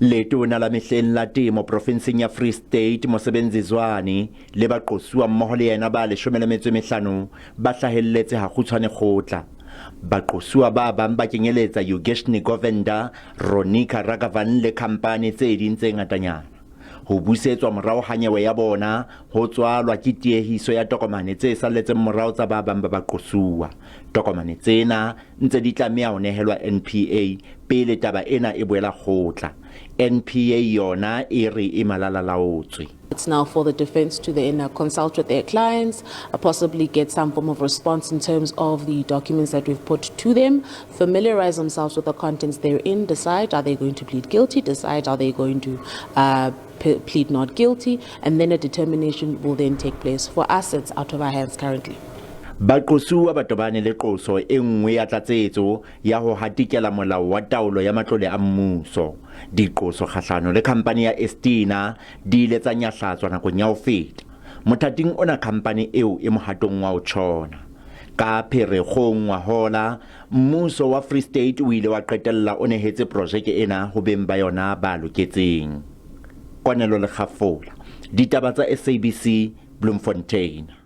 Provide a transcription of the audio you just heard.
Letona la mehleng la temo profinseng ya Free State Mosebenzi Zwane le baqosuwa mmoho le yena ba 15 ba hlahelletse hakgutshwane kgotla. Baqosuwa ba bang ba kenyeletsa Yugeshni Govender, Ronica Ragavan le khampani tse ding tse ngatanyana. Ho busetswa morao ha nyewe ya bona ho tswalwa ke tiehiso ya tokomane tse salletseng morao tsa ba bang ba baqosuwa. Tokomane tsena ntse di tlameha ho nehelwa NPA pele taba ena e boela kgotla. NPA yona e re e malalalaotswe. It's now for the defense to then consult with their clients, possibly get some form of response in terms of the documents that we've put to them, familiarize themselves with the contents therein, decide are they going to plead guilty, decide are they going to plead not guilty, and then a determination will then take place. For us, it's out of our hands currently. Baqosuwa ba tobane le qoso e nngwe ya tlatsetso ya ho hatikela molao wa taolo ya matlole a mmuso. Diqoso kgahlano le khampani ya Estina di ile tsa nyahlatswa nakong ya ho feta. Mothating ona khampani eo e mohatong wa ho tjhona. Ka Pherekgong ngwahola, mmuso wa Free State o ile wa qetella o nehetse projeke ena ho beng ba yona ba loketseng. Konelo Lekgafola, ditaba tsa SABC, Bloemfontein.